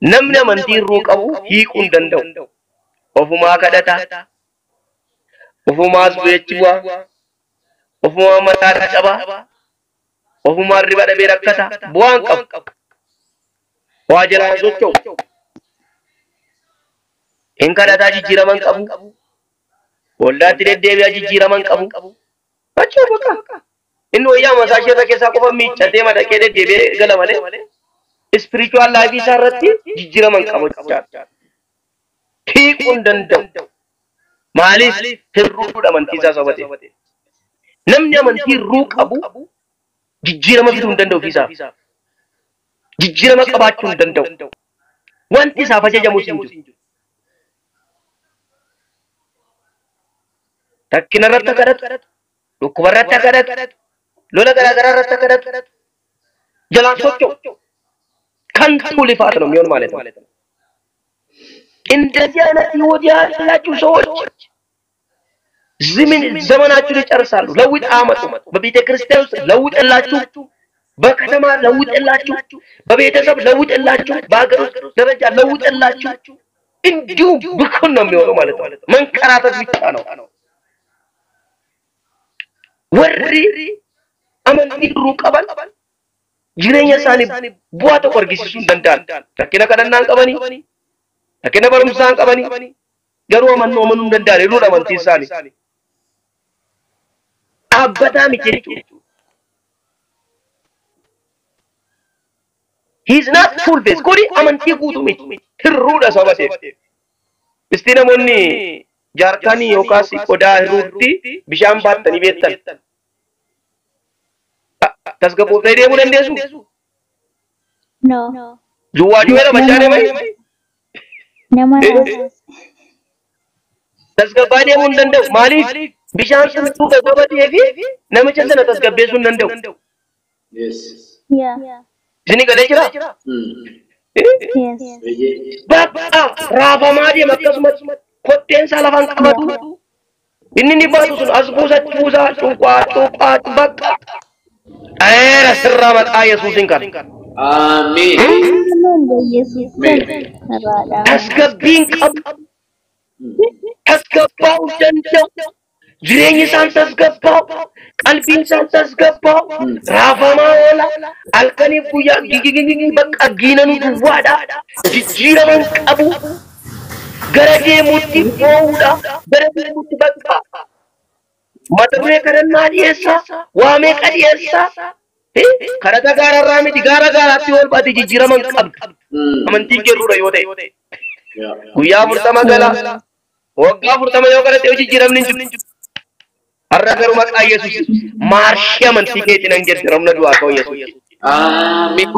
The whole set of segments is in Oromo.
Namni amantii hir'uu qabu hiikuu hin danda'u. Ofumaa kadhata, ofumaas bu'eechi bu'a, ofumaa mataa caba, ofumaa riba dhabee rakkata, bu'aan qabu. Waa jalaan socho'u. Hin kadhataa jijjiirama hin qabu. Waldaatti deddeebi'aa jijjiirama hin qabu. Achoo bakka. Inni wayyaa masaa ishee irra keessaa qofa miiccatee madaqee deddeebi'ee gala malee spiritual life isaa irratti jijjiirama hin qabu jechaadha. Hiikuu hin danda'u. Maaliif hir'uudha amantii isaa saba ta'e. Namni amantii hir'uu qabu jijjiirama fiduu hin danda'u ofiisaaf. Jijjiirama qabaachuu hin danda'u. Wanti isaaf ajajamus hin jiru. Rakkina irratti kadhatu, dhukkuba irratti kadhatu, lola garaa garaa irratti kadhatu, jalaan socho'u. ከንቱ ልፋት ነው የሚሆን ማለት ነው። እንደዚህ አይነት ህይወት ያላችሁ ሰዎች ዝምን ዘመናችሁን ይጨርሳሉ። ለውጥ አያመጡም። በቤተ ክርስቲያን ውስጥ ለውጥ የላችሁ፣ በከተማ ለውጥ የላችሁ፣ በቤተሰብ ለውጥ የላችሁ፣ በሀገር ውስጥ ደረጃ ለውጥ የላችሁ። እንዲሁ ብኩን ነው የሚሆነው ማለት ነው። መንከራተት ብቻ ነው። Warri amantii hir'uu qaban jireenya isaanii bu'aa tokko argisiisuu hin danda'an. Rakkina kadhannaa hin qabanii, rakkina barumsaa hin qabanii, garuu amannoo amanuu hin danda'an hir'uudha amantii isaanii. Dhaabbataa miti jechuudha. He is not full faith. Kuni amantii guutuu miti. Hir'uudha saba ta'eef. Isti namoonni jaarkaanii yookaas qodaa hir'uutti bishaan baattanii beektan. Tasgabbooftanii deemuu dandeessu? No. Juwwaa juweera machaa deemanii? Nama raasas. Tasgabbaa deemuu hin danda'u. Maaliif? Bishaan sun duuba gabatee fi namicha sana tasgabbeessuu hin danda'u. Yes. Yeah. Isinii galee jira? Yes. Bakka raafamaa deema akkasumas kotteen isaa lafaan qabatu. Inni ni baatu sun as buusa achi buusa cuuphaa cuuphaa bakka. Dheera sirraa maqaa Yesuusiin kan. Ameen. Amen. በኢየሱስ ስም irraadha. Tasgabbiin qabu. Tasgabbaa'uu danda'u. Jireenyi isaan tasgabbaa'u. Qalbiin isaan tasgabbaa'u. Raafamaa oola. Halkaniif guyyaa gigigigigi bakka giinanu duwwaadha. Jijjiirama hin qabu. Gara deemuutti boo'uudha. Gara deemuutti bakka. Mata duree kadhannaa dhiyeessaa. Waa meeqa dhiyeessaa? Kadhata gaararraa miti gaara gaaraatti ol baate jijjiirama hin qabdu. Amantiin kennuudha yoo ta'e. Guyyaa 40 gala. Waggaa 40 yoo kadhatte jijjiiramni hin jiru. Har'a garuu maqaa Yesuus maarshii amantii keetiin hin geeddaramna du'aa ka'u Yesuus. Ameen.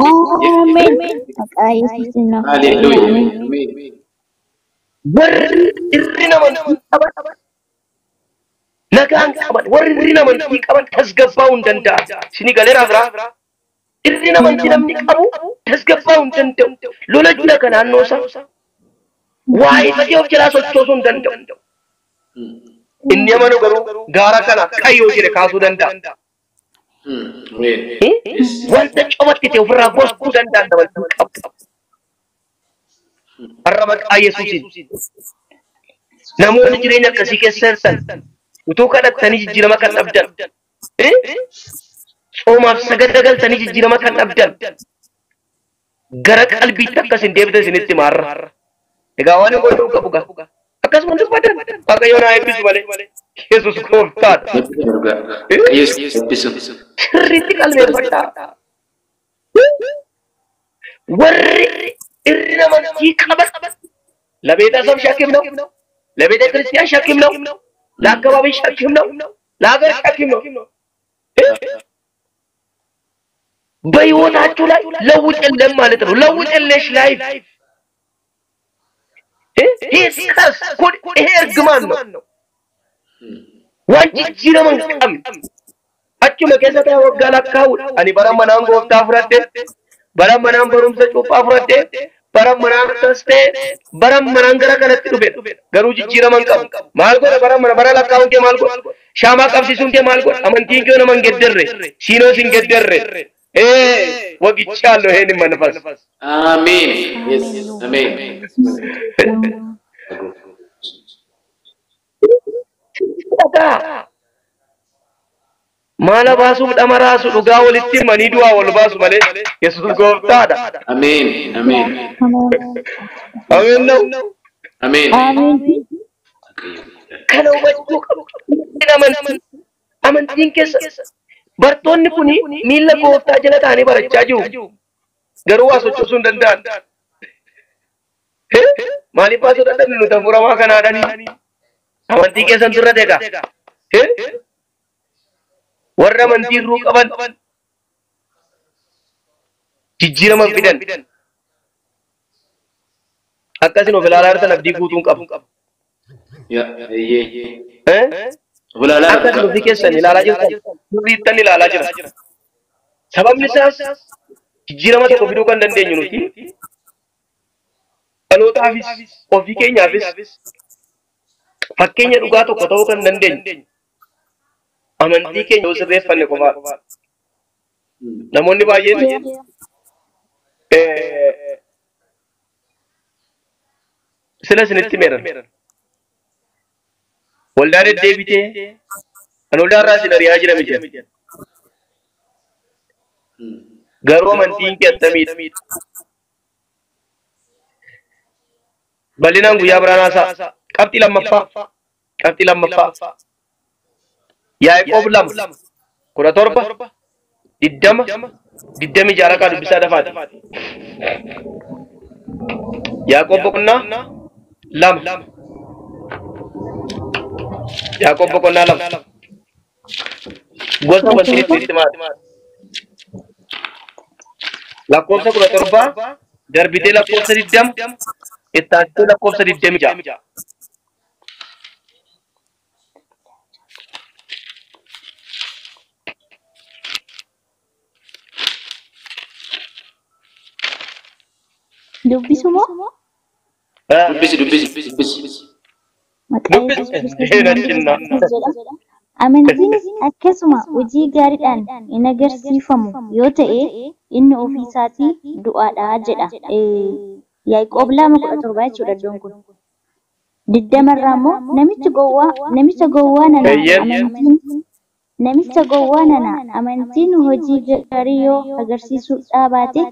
Amen. Maqaa Yesuusiin naaf Hallelujah. Amen. Ameen. Warri hir'ina amantii qaban nagaan qaban warri hir'ina amantii qaban tasgabbaa'uu hin danda'an. Isinii galeeraa biraa? Hir'ina amantii namni qabu tasgabbaa'uu hin danda'u. Lola jira kan naannoo isaa. Waa ifatee of jalaa sochoosuu hin danda'u. Inni amanu garuu gaara kana qayyoo jedhe kaasuu danda'a. Ameen. Wanta cobatti ta'e ofirraa gorsuu danda'a amantii qabu. Har'a maqaa Yesuusiin namoonni jireenya akkasii keessa jirtan utuu kadhattanii jijjiirama kan dhabdan, soomaaf sagada galtanii jijjiirama kan dhabdan gara qalbiitti akkas hin deebitan isinitti maarra. Egaa waan hin godhuu qabu gaa. Akkasuma dubbatan Waaqayyo naa eebbisu malee Yesuus gooftaadha. Yesuus eebbisu. Sirriitti qalbeeffadhaa. Warri hir'ina amantii qaban ለቤተሰብ ሸክም ነው፣ ለቤተ ክርስቲያን ሸክም ነው፣ ለአካባቢ ሸክም ነው፣ ለሀገር ሸክም ነው። በህይወታችሁ ላይ ለውጥ የለም ማለት ነው። ለውጥ የለሽ life ይሄ curse ይሄ እርግማን ነው። Waan jijjiirama hin qabne achuma keessa ta'e waggaa lakkaa'uudha. Ani bara manaan gooftaa fudhadhe, bara manaan barumsa cuuphaa fudhadhe, bara manaan akkas ta'e, bara manaan gara kanatti dhufe garuu jijjiirama hin qabu. Maal godha bara mana bara lakkaa'uun kee maal godha? Shaamaa qabsiisuun kee maal godha? Amantiin kee nama hin gedderre, siinoos hin gedderre. ወግቻለሁ ይሄንን መንፈስ። Ameen. Yes. Ameen. Dhagaa maala baasuuf dhama raasu dhugaa walitti himanii du'aa wal baasu malee Yesuus gooftaadha. Ameen. Ameen. Ameen ነው። Ameen. Ameen. Kana hubachuu qabu. Amantii amantiin keessa bartoonni kun miilla gooftaa jala taa'anii barachaa jiru. Garuu waa sochoosuu hin danda'an. Maaliif baasuu dadhabne nuti hafuuramaa kanaadhani? Amantii keessan turre egaa. Warra amantii irruu qaban jijjiirama fidan. Akkasin of ilaalaa jirtan abdii guutuun qabu. Ya. Eeyyee. Of ilaalaa Akkasin ofii keessan ilaalaa jirtan sirriittan ilaalaa jira. Sababni isaas jijjiirama tokko fiduu kan dandeenyu nuti dhalootaafis ofii keenyaafis fakkeenya dhugaa tokko ta'uu kan dandeenyu amantii keenya yoo sirreeffanne qofaadha. Namoonni baay'een sila isinitti meeran. Waldaa deddeebitee kan waldaa irraa isin ari'aa jira miti. Garuu amantiin kee attamiidha? Bal'inaan guyyaa biraan haasa'a. Qabxii lammaffaa. Qabxii lammaffaa. Yaaqoob 2 17 20 26 rakaa dubbisaa dafaati. Yaaqoob boqonnaa 2. Yaaqoob boqonnaa 2. Gosa amantii itti maati. Lakkoofsa 17 darbitee lakkoofsa 20 itti aansitee lakkoofsa 26. Dubbisu moo? Dubbisi dubbisi dubbisi. Maqaa Yesuus Kiristoos jedha. Amantiinis akkasuma hojii gaariidhaan hin agarsiifamu yoo ta'e inni ofii isaatii du'aadha jedha. Yaaqoob 2:17 jechuudha iddoon kun. 20 irraa immoo namicha gowwaa nana amantiin namicha gowwaa nana amantiin hojii gaarii yoo agarsiisuu dhaabaate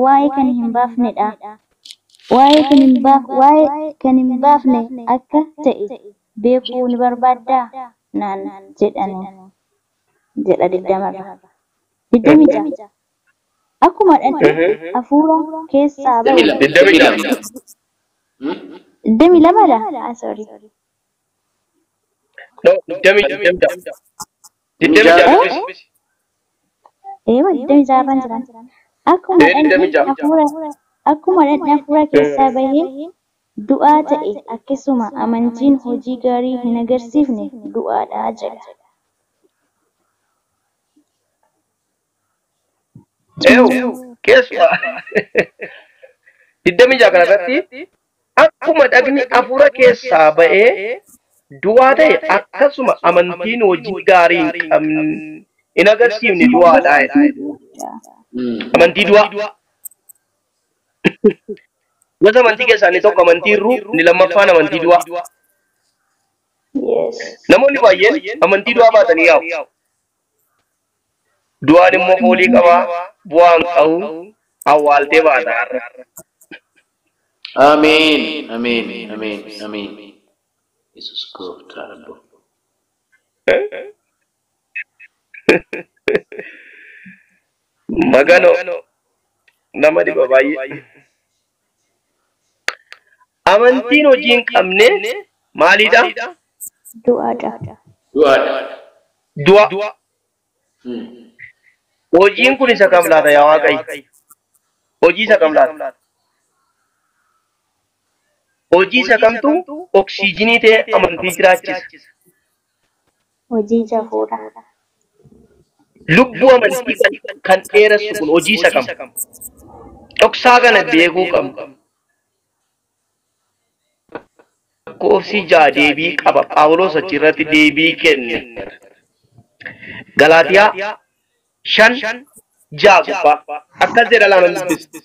waa'ee kan hin baafnedha. Waa'ee kan hin baafne akka ta'e beekuu ni barbaaddaa naan jedhani jedha 20 irraa. 26 Akkuma dhaqni hafuura keessaa bahu. 22. 22 dha? Ah, sorry. No, 26. 26. Eewa 26 irraan jiran. Akkuma dhaqni hafuura keessaa bahee du'aa ta'e akkasuma amantiin hojii gaarii hin agarsiifne du'aadha jedha. Eewu keessumaa 26 kanarratti akkuma dhaqni hafuura keessaa ba'ee du'aa ta'e akkasuma amantiin hojii gaarii hin qabne hin agarsiifne du'aadha jedha. Amantii du'aa. Gosa amantii keessaa inni tokko amantii irruu, inni lammaffaan amantii du'aa. Namoonni baay'een amantii du'aa baatanii yaa'u. Du'aan immoo foolii qabaa, bu'aa hin qabu, awwaaltee baata har'a. Ameen. Ameen. Ameen. Ameen. Yesuus gooftaa Rabbi. Magano nama dhiba baay'ee. Amantiin hojii hin qabne maalidha? Du'aadha. Du'aadha. Du'a. Hojiin kun isa kam laata yaa Waaqayyo? Hojii isa kam laata? Hojii isa kamtu oksiijinii ta'ee amantii jiraachisa? Hojii jafuudha. Lubbuu amantii kan dheeressu kun hojii isa kam? Dhoksaa kana beekuu qabna. Lakkoofsi 6 deebii qaba. Phaawulos achirratti deebii kenne. Galaatiyaa 5 6 gubbaa akkas jedha laanan dubbisa.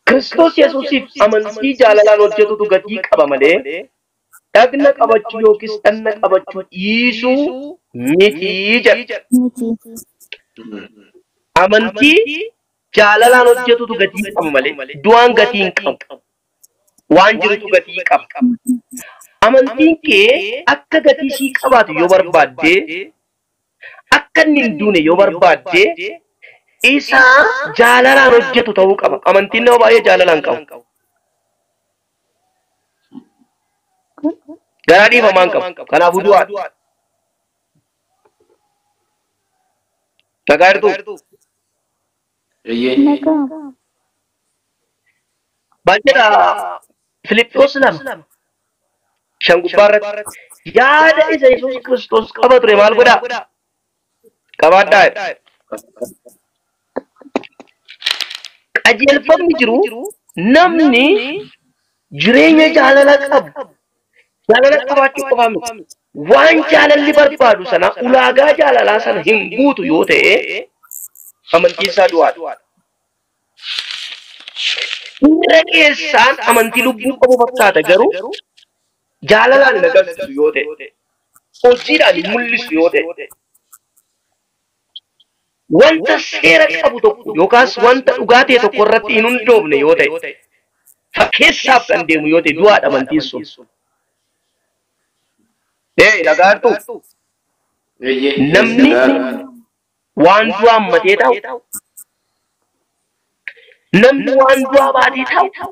Kiristoos Yesuusiif amantii jaalalaan hojjetutu gatii qaba malee dhagna qabachuu yookiis dhagna qabachuu dhiisuu miti jedha. Miti. Amantii jaalalaan hojjetutu gatii qaba malee du'aan gatii hin qabu. Waan jirutu gatii qaba. Amantiin kee akka gatii sii qabaatu yoo barbaadde, akka inni hin duune yoo barbaadde, isa jaalalaan hojjetu ta'uu qaba. Amantiin nama baay'ee jaalalaan qabu. Garaa dhiifamaa hin qabu. Kanaafuu du'aadha. Nagaa jirtuu? Eeyyee. Nagaa. Baay'eedha. Filiphos 2 5 gubbaa irratti yaada isa Yesuus Kiristoos qaba ture maal godhaa? Qabaadhaa jedha. Qajeelfamni jiru namni jireenya jaalala qabu jaalala qabaachuu qofaa miti. Waan jaalalli barbaadu sana ulaagaa jaalalaa sana hin guutu yoo ta'e amantiin isaa du'aadha. Miira keessaan amantii lubbuu qabu fakkaata garuu jaalalaan hin agarsiisu yoo ta'e, hojiidhaan hin mul'isu yoo ta'e, wanta seera qabu tokko yookaas wanta dhugaa ta'e tokko irratti hin hundoofne yoo ta'e, fakkeessaaf kan deemu yoo ta'e du'aadha amantiin sun. Ee dhagaattu Eeyyee. namni waan du'aa ammatee taa'u, namni waan du'aa baatee taa'u,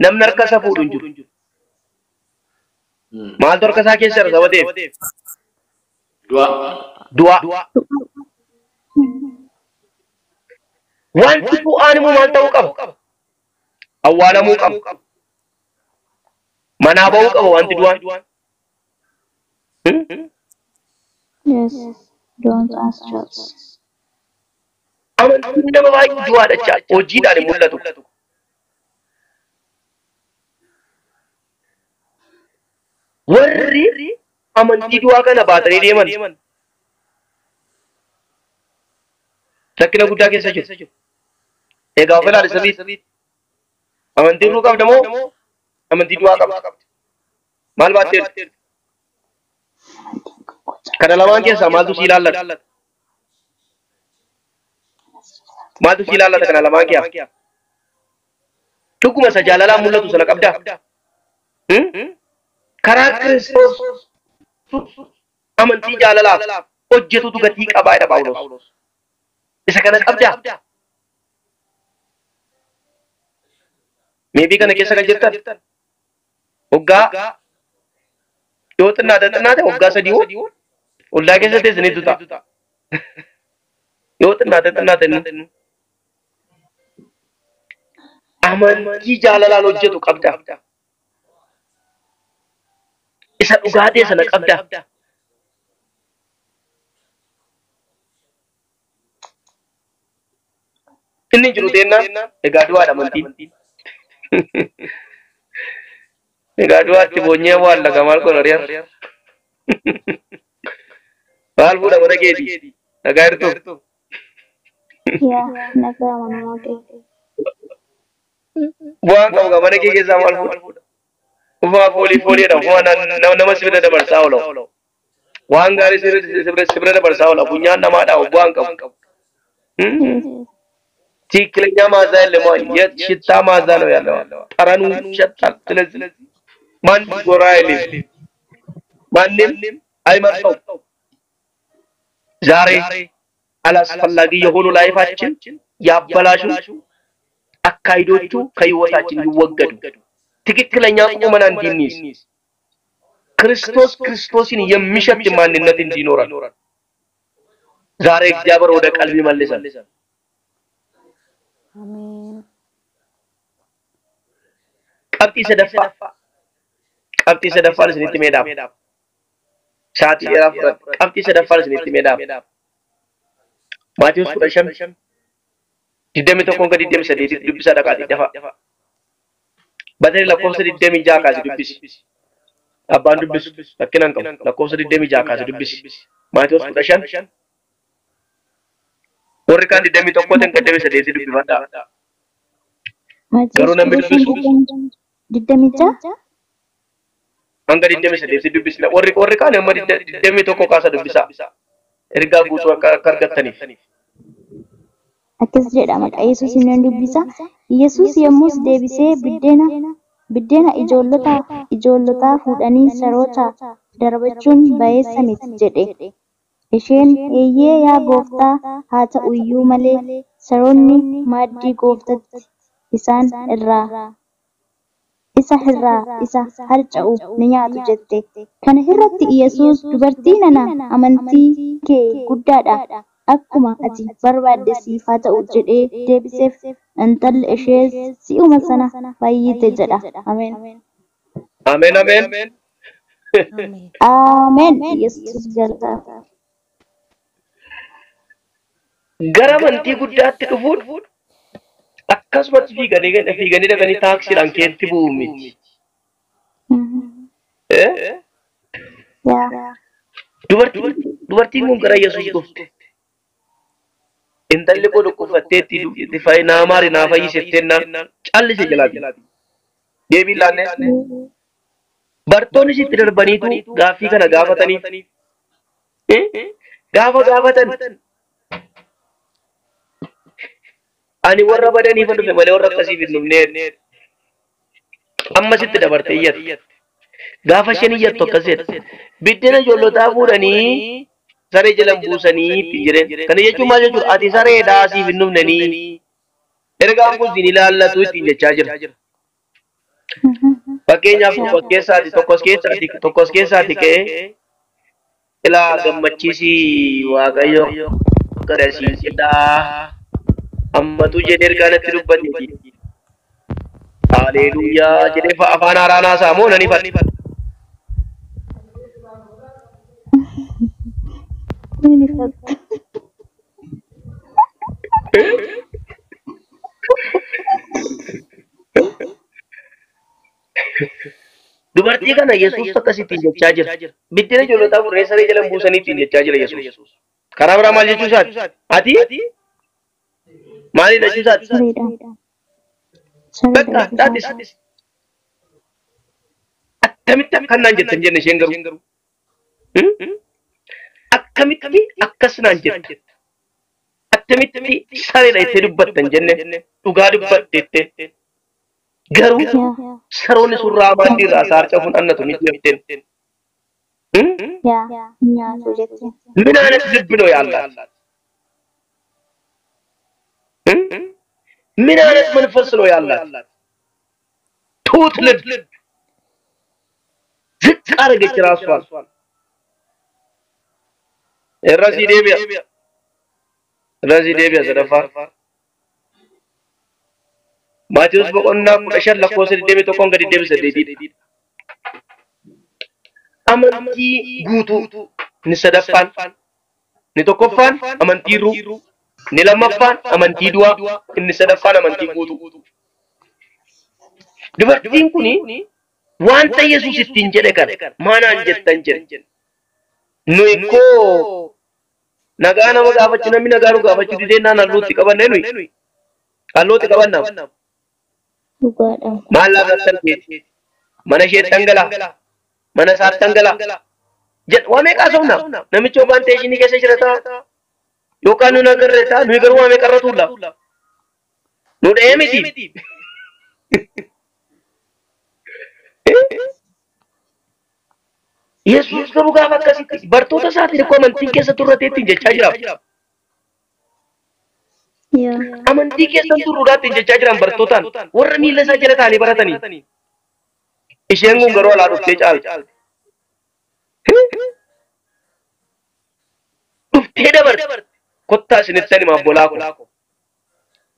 namni harka isaa fuudhu hin jiru. Maaltu harka isaa keessa jira saba ta'eef? Du'a. Du'aa. Wanti du'aan immoo maal ta'uu qaba? Awwaalamuu qaba. Manaa ba'uu qaba wanti du'aan. Yes. Don't ask jobs. Amantiin nama baay'ee du'aadha jecha hojiidhaan hin mul'atu. Warri amantii du'aa kana baatanii deeman rakkina guddaa keessa jiru. Egaa of ilaali sirriitti. Amantii du'uu qabda moo amantii du'aa qabda? Maal baatteerti? Kana lamaan keessaa maaltu si ilaallata? Maaltu si ilaallata kana lamaan keessaa? Dhuguma isa jaalalaan mul'atu sana qabdaa? Karaa Kiristoos amantii jaalalaaf hojjetutu gatii qabaa jedha Phaawulos. Isa kana qabdaa? Meebii kana keessa kan jirtan waggaa yoo xinnaate xinnaate waggaa 3 hoo ollaa keessa teessaniitu ta'a. Yoo xinnaate xinnaate inni amantii jaalalaan hojjetu qabda. Isa dhugaa ta'e sana qabda. Inni hin jiru teennaan egaa du'aadha amantiin. Egaa du'aatti boonyee awwaalla maal kun horiyaa. Maal fuudha mana keetii? Nagaa jirtuu? Yaa nagaa mana waaqayyo. Bu'aan qabu mana kee keessaa maal fuudha? Ufuma foolii fooliidha. Ufuma nama sibira dabarsaa oola. Waan gaarii sibira dabarsaa oola. Funyaan namaadha bu'aan qabu. ትክክለኛ መዓዛ የለም። የሽታ መዓዛ ነው ያለው። ጠረኑ ይሸታል። ስለዚህ ማንም ጎራ አይልም፣ ማንም አይመርጠው። ዛሬ አላስፈላጊ የሆኑ ላይፋችን ያበላሹ አካሂዶቹ ከህይወታችን ይወገዱ። ትክክለኛ ቁመና እንድንይዝ ክርስቶስ ክርስቶስን የሚሸት ማንነት እንዲኖረን ዛሬ እግዚአብሔር ወደ ቀልብ ይመልሳል። Ameen. Qabxii sadaffaa qabxii sadaffaan isinitti meedhaaf sa'aatii dheeraa fudhadhe. Qabxii sadaffaan isinitti meedhaaf Maatiyus 15 21 hanga 23 dubbisaa dhaqaatii dafa. Batari lakkoofsa 26 kaasee dubbisi. Abbaan dubbisu rakkina hin qabu. Lakkoofsa 26 kaasee dubbisi. Maatiyus 15 Warri kaan 21 tan 28 dubbifadhaa. Garuu namni dubbisu 26 hanga 28 dubbisna. Warri kaan amma 21 kaasa dubbisaa. Ergaa guutuu akka argattaniif. Akkas jedha maqaa Yesuusiin nan dubbisa. Yesuus yommus deebisee biddeena ijoollotaa fuudhanii saroota darbachuun ba'eessa miti jedhe. Isheen eeyyee yaa gooftaa haa ta'u iyyuu malee saroonni maaddii gooftaatti isa irraa isa harca'u ni nyaatu jette. Kana irratti Yesuus dubartii nana amantii kee guddaadha. Akkuma ati barbaadde siif haa ta'u jedhee deebiseef. Intalli ishees si'uma sana fayyite jedha. Ameen. Ameen ameen. Ameen. Yesuus galata. Gara amantii guddaatti dhufuun akkasumatti fiiganii dhaqanii taaksiidhaan keetti bu'u miti. Dubartiin kun gara Yesuus dhufte. Intalli koo dhukkubfatteetti naa maari naa fayyisettee naan callise jalaati. Deebiin laannee bartoonni sitti darbaniitu gaaffii kana gaafataniif. Gaafa gaafatan ani warra badaniif dhufe malee warra akkasiif hin dhufne. Amma sitti dabarte iyyatti. Gaafa isheen iyyattu akkas jedha. Biddeena ijoollotaa fuudhanii saree jalan buusanii ittiin jedheen. Kana jechuun maal jechuudha? Ati sareedhaa siif hin dhufnanii. Ergaan kun siin ilaallatu ittiin jechaa jira. Fakkeenyaaf tokkos keessaati ka'ee ilaa gammachiisii Waaqayyo gadasiisedhaa. Ammatu jedhee ergaa natti dubbateeti. Haleluuyaa jedhee afaan haaraan haasa'a moo nan ifadha? Dubartii kana Yesuus akkasittiin jechaa jira. Biddeena ijoollotaa fuudhanii saree jalan buusanii ittiin jechaa jira Yesuus. Karaa biraa maal jechuu isaati? Ati maalidha jechuu isaati? Bakka that is akkamitti akkanaan jette hin jenne isheen garuu. Akkamitti akkas naan jette? Akkamitti sareedha jettee dubbatta hin jenne dhugaa dubbatte jettee. Garuu saroonni surraa maaddii irraa saarca fuudhannatu miti jetteen. ምን አይነት ልብ ነው ያላት? ምን አይነት መንፈስ ነው ያላት? ትሁት ልብ ዝቅ አደረገች ራሷን። ረሲ ዴቢያ ሰደፋ ማቴዎስ boqonnaa 15 lakkoofsa 21 hanga 28 amantii guutuu ni sadaffaan ni tokkoffaan amantii ruu ni lammaffaan amantii du'aa inni sadaffaan amantii guutuu. Dubartiin kuni wanta Yesuus ittiin jedhe kana maanaan jettan jedhe. Nuyi koo nagaa nama gaafachuu namni nagaa nu gaafachuu didee naan halluutti qabanne nuyi halluutti qabannaaf. Maal laafattan keeti? Mana isheetti dhangalaa? Mana isaatti dhangalaa? Jedha waa meeqa haasofna? Namichi yookaan teeshinii keessa jira ta'a yookaan nuyi agarre ta'a nuyi garuu waa meeqa irra tuulla? Nu dha'ee miti. Yesuus garuu gaafa akkasitti bartoota isaatiin akkoo amantiin keessa turre ittiin jechaa jira. Amantii keessan turruudhaa ittiin jechaa jiran bartootaan warra miila isaa jala taa'anii baratanii. Isheen kun garuu alaa dhuftee caalti. Dhuftee dabarte. Kottaa isinitti himaa obbolaa ko.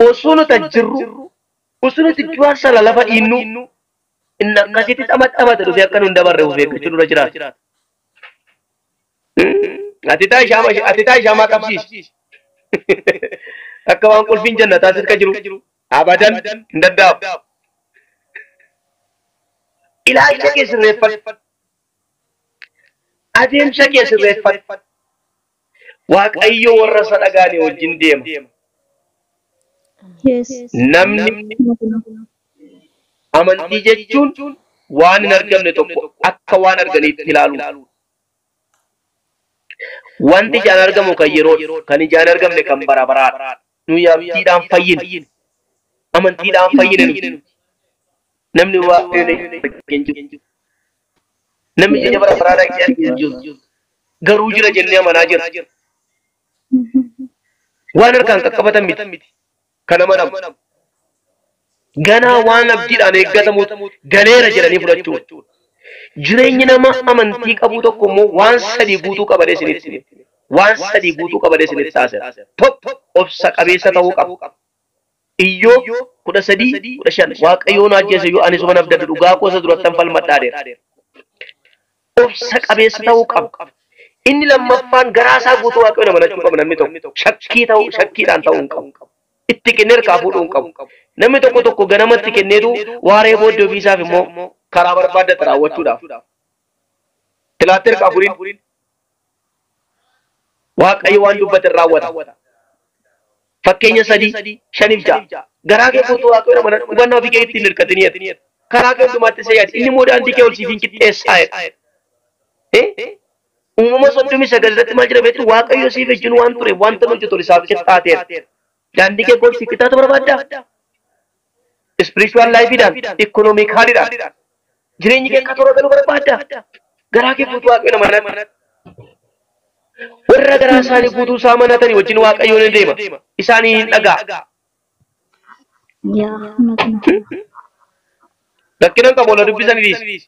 Osoo nuti jirru osoo nuti du'aa sana lafa dhiinnu inni akkasitti xamaxamate dhufee akka nu hin dabarre of eeggachuu dura jiraata. Ati taa ishaamaa qabsiisi. Akka waan qulfiin jannataa sirka jiru abadan hin danda'amu. Ilaalcha kee sirreeffadhu. Adeemsa kee sirreeffadhu. Waaqayyo warra isa dhaga'anii wajjin deema. Yes. Namni amantii jechuun waan hin argamne tokko akka waan arganiitti ilaalu. Wanti ijaan argamu kan yeroo kan ijaan argamne kan bara baraadha. Nuyi amantiidhaan fayyine. Amantiidhaan fayyine nuti. Namni waaqayyoon hin jiru. Namni jireenya bara baraa dhaqee argee hin jiru. Garuu jira jennee amanaa jira. Waan harkaan qaqqabatan miti. Kan amanamu. Ganaa waan abdiidhaan eeggatamutu galeera jedhanii fudhachuudha. Jireenyi nama amantii qabu tokko immoo waan sadii guutuu qabadee isinitti waan sadii guutuu qabadee isinitti taasisa. Tokko obsa qabeessa ta'uu qaba. Iyyoo 13:15 Waaqayyoon ajjeese yoo ani suma nabdadhu dhugaa koo isa durattan falmadhaa dheera. Obsa qabeessa ta'uu qaba. Inni lammaffaan garaa isaa guutuu Waaqayyoon amanachuu qaba namni tokko. Shakkii ta'uu shakkiidhaan ta'uu hin qabu. Itti kennee harkaa fuudhuu hin qabu. Namni tokko tokko ganamatti kenneetu waaree booddee ofiisaaf immoo karaa barbaaddate raawwachuudhaaf. Tilaattee harkaa fuudhin. Waaqayyo waan dubbate raawwata. Fakkeenya 3, 5 fi 6. Garaa kee guutuu Waaqayyoon amanadhu hubannaa ofii kee ittiin hirkatiniidha. Karaa kee hundumaatti isa yaadi. Inni immoo daandii kee ol siif hin qixxeessaa jedha. Uumama 39 irratti maal jira beektu? Waaqayyo siif wajjin waan ture wanta hojjetu isaaf qixxaateera. Daandii kee ol siif qixxaatu barbaaddaa? Spiritual life-dhaan, economically-dhaan. Jireenyi kee akka toora galuu barbaaddaa? Garaa kee guutuu Waaqayyoon amanadhu. Warra garaa isaanii guutuu isaa amanatanii wajjin Waaqayyoon ni deema. Isaanii hin dhaga'a. Rakkina hin qabu ola dubbisanii dhiisi.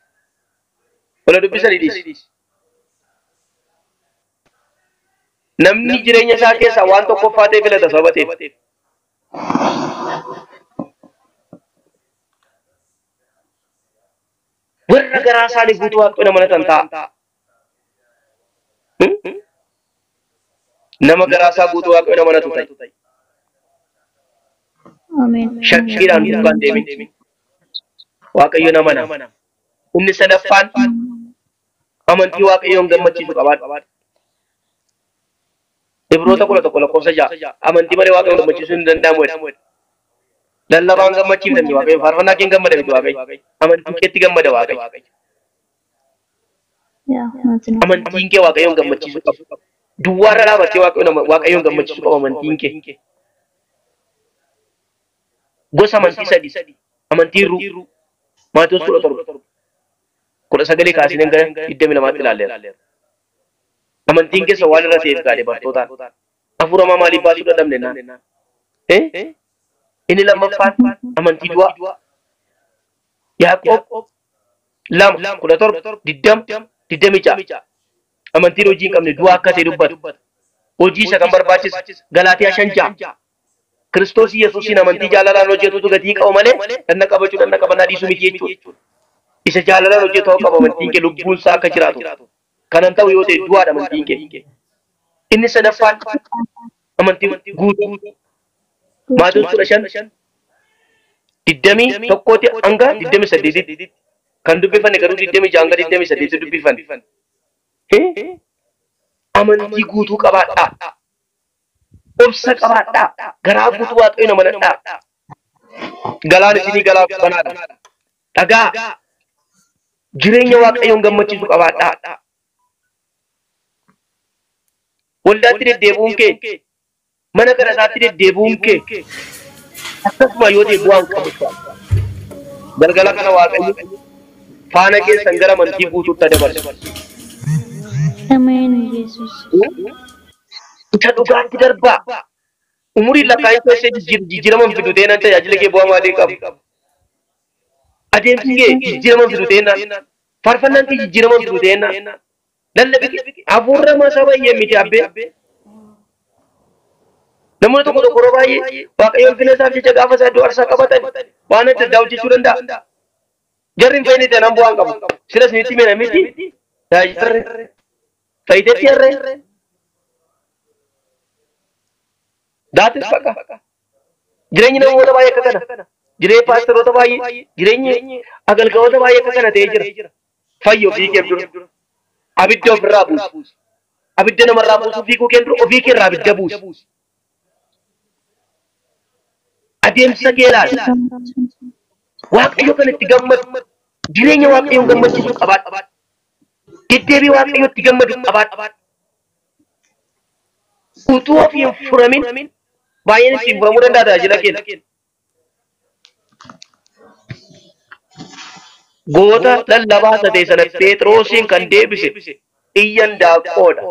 Ola dubbisanii dhiisi. Namni jireenya isaa keessaa waan tokkoffaa ta'e filata sababa ta'eef. Warra garaa isaanii guutuu Waaqayyoon amanatan ta'a. Nama garaa isaa guutuu Waaqayyoon amanatu ta'i. Shakkiidhaan duukaan deemin. Waaqayyoon amana. Inni sadaffaan amantii Waaqayyoon gammachiisu qabaadhu. Ibroota 11:6 amantii malee Waaqayyoon gammachiisuu hin danda'amu jedha. Lallabaan gammachiifta miti Waaqayyo, faarfannaa keen gammada miti Waaqayyo. Amantii keetti gammada Waaqayyo. Amantiin kee Waaqayyoon gammachiisuu qaba. Duwwaarra dhaabattee Waaqayyoon gammachiisuu qaba amantiin kee. Gosa amantii sadi. Amantii hir'uu. Maatewos 17. 19 kaasnee gara 22 ilaalleera. Amantiin keessa waan irra ta'eef gaadhe bartootaan. Hafuura maaliif baasuu dadhabne naan? Inni lammaffaan amantii du'aa. Yaaqoob 2, 17, 20, 26. Amantiin hojii hin qabne du'aa akka ta'e dubbata. Hojii isa kan barbaachisa. Galaatiyaa 5:6. Kiristoos Yesuusiin amantii jaalalaan hojjetutu gatii qabu malee dhanna qabachuu dhanna qabannaa dhiisuu miti jechuudha. Isa jaalalaan hojjetu ta'uu qaba amantiin kee lubbuun isaa akka jiraatu. Kanan ta'u yoo ta'e du'aadha amantiin kee. Inni sadaffaan amantii guutuu. Maatewos 15, 21 hanga 28 kan dubbifanne garuu 26 hanga 28 dubbifanne. Amantii guutuu qabaadhaa. Obsa qabaadhaa. Garaa guutuu Waaqayyoon amanadhaa. Galaan isinii galaa banaadha. Dhagaa jireenya Waaqayyoon gammachiisu qabaadhaa. Waldaatti deddeebi'uun kee, mana kadhataatti deddeebi'uun kee akkasuma yoo ta'e bu'aa hin qabu. Galgala kana Waaqayyo faana keessan gara amantii guutuutti dabarsu. Ameen Yesuus. Isa dhugaatti darbaa. Umuriin lakkaa'in keessa jijjiirama fidu teenaan tajaajila kee bu'aa maalii qabu? Adeemsi kee jijjiirama fidu teenaan, faarfannaan kee jijjiirama fidu teenaan, lallabi hafuurra masaa baay'ee miti abbee. Namoonni tokko tokko yeroo baay'ee Waaqayyoon ulfina isaaf jecha gaafa isaa iddoo aarsaa qabatan waan adda addaa hojjechuu danda'a. Jarri hin fayyine ta'an bu'aa hin qabu. Sila isinitti himee miti. Tajaajila fayyiteetti harree. Daatis faqa. Jireenyi namoota baay'ee akka kana. Jireenyi paasteroota baay'ee, jireenyi agalgaa'ota baay'ee akka kana ta'ee jira. Fayyi ofii keef dura. Abidda ofirraa buusi. Abidda namarraa buusuu fiiguu kee dura ofii keerraa abidda buusi. Adeemsa kee ilaali. Waaqayyo kan itti gammadu jireenya Waaqayyoon gammachiisu qabaadhu. Deddeebii Waaqayyo itti gammadu qabaadhu. Utuu ofii hin furamin baay'een ittiin furamuu danda'a tajaajila keenya. Goota lallabaa isa ta'e sana Phexrosiin kan deebise iyya handaaqqoodha.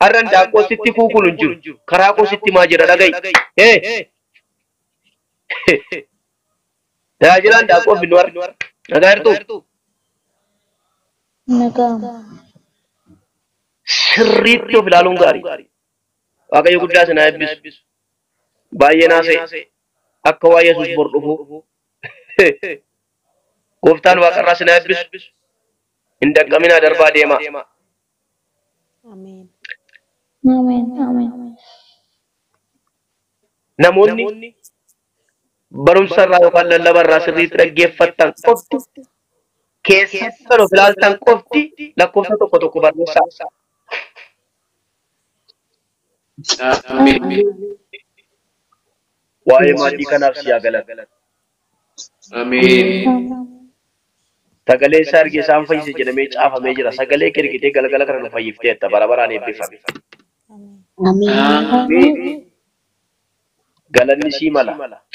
Har'a handaaqqoo sitti kuukulu hin jiru. Karaa koo sitti maa jira dhaga'i. Tajaajila handaaqqoo finnu har'a. Nagaa jirtuu? Nagaa. Sirriitti of ilaaluun gaarii. Waaqayyo guddaa sinaa eebbisu. Baay'ee naasa'e. Akka waa Yesuus bor dhufu. Gooftaan waaqarraa sinaa eebbisu. Hin danqaminaa darbaa deemaa. Ameen. Ameen. Ameen. Namoonni barumsa irraa yookaan lallaba irraa sirriitti dhaggeeffattan qofti keessatti kan of ilaaltan qofti lakkoofsa tokko tokko barreessaa. Ameen. Waa'ee maatii kanaaf siyaa galata. Ameen. Sagalee isaa erge isaan fayyise jedhamee caafamee jira. Sagalee kee ergitee galgala kana nu fayyifteetta. Bara baraan eebbifame. Ameen. Ameen. Galanni sii mala.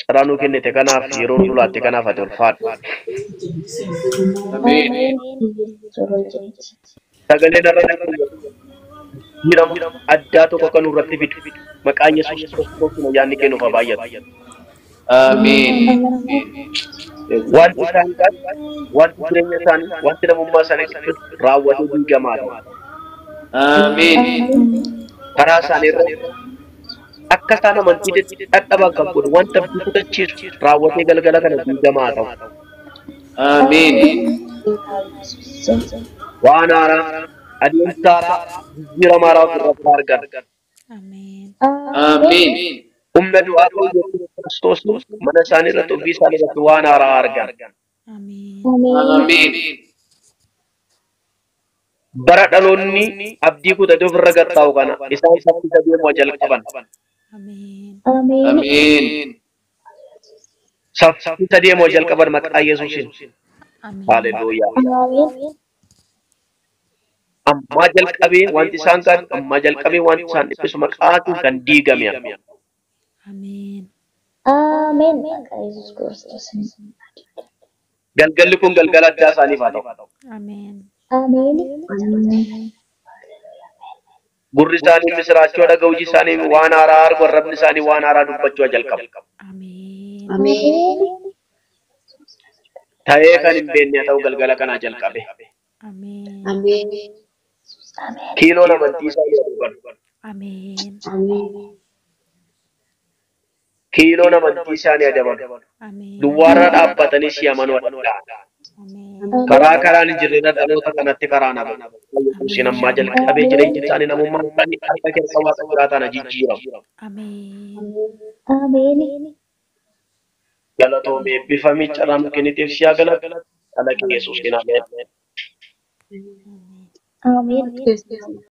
Carraa nuu kennite kanaaf yeroo nu laatte kanaaf ati ulfaadhu. Ameen. Sagaleen irra jijjiirama addaa tokko kan nurratti fidu. Maqaa Yesuus Kiristoosiin ayyaanni kee nuuf haa baay'atu. Ameen. Wanti isaan qaban, wanti jireenya isaanii, wanti namummaa isaanii raawwatee diigamaa ta'u. Ameen. Karaa isaanii irra akka isaan amantii dadhaban kan godhu wanta abdii kutachiisu raawwatee galgala kana diigamaa ta'u. Ameen. Waan haaraa, adeemsa haaraa, jijjiirama haaraa ofirratti argan. Ameen. Ameen. Humna du'aa ta'u Yesuus Kiristoos mana isaanii irratti ofii isaanii irratti waan haaraa argan. Ameen. Ameen. Bara dhaloonni abdii kutatee ofirra gattaa'u kana isaan saffisa deemuu jalqaban. Ameen. Ameen. Saffisa deemuu jalqaban maqaa Yesuusiin. Ameen. Haaleluyyaa. Ammaa jalqabee wanti isaan qabu, ammaa jalqabee wanti isaan dhiphisu maqaatiin kan diigame. Ameen. Ameen. Maqaa Yesuus Kiristoosiin. Galgalli kun galgala addaa isaaniif haa ta'u. Ameen. Ameen. Gurri isaanii misiraachuu dhaga'u, iji isaanii waan haaraa argu, arrabni isaanii waan haaraa dubbachuu jalqabu. Ameen. Ameen. Ta'ee kan hin beekne haa ta'u galgala kanaa jalqabe. Ameen. Kiiloon amantii isaanii haa dubbatu. Ameen. Kiiloon amantii isaanii haa dabalu. Ameen. Duwwaarra dhaabbatanii si amanuu danda'an. Ameen. Karaa karaan hin jirre dhaloota kanatti karaa nama. Yesuusiin ammaa jalqabee jireenya isaanii namummaa isaanii harka keessa waaqa jiraataan haa jijjiiramu. Ameen. Ameen. Galatoomee eebbifamii carraa nu kenniteef si haa galatu. Dhala kee Yesuusiin ameen. Ameen.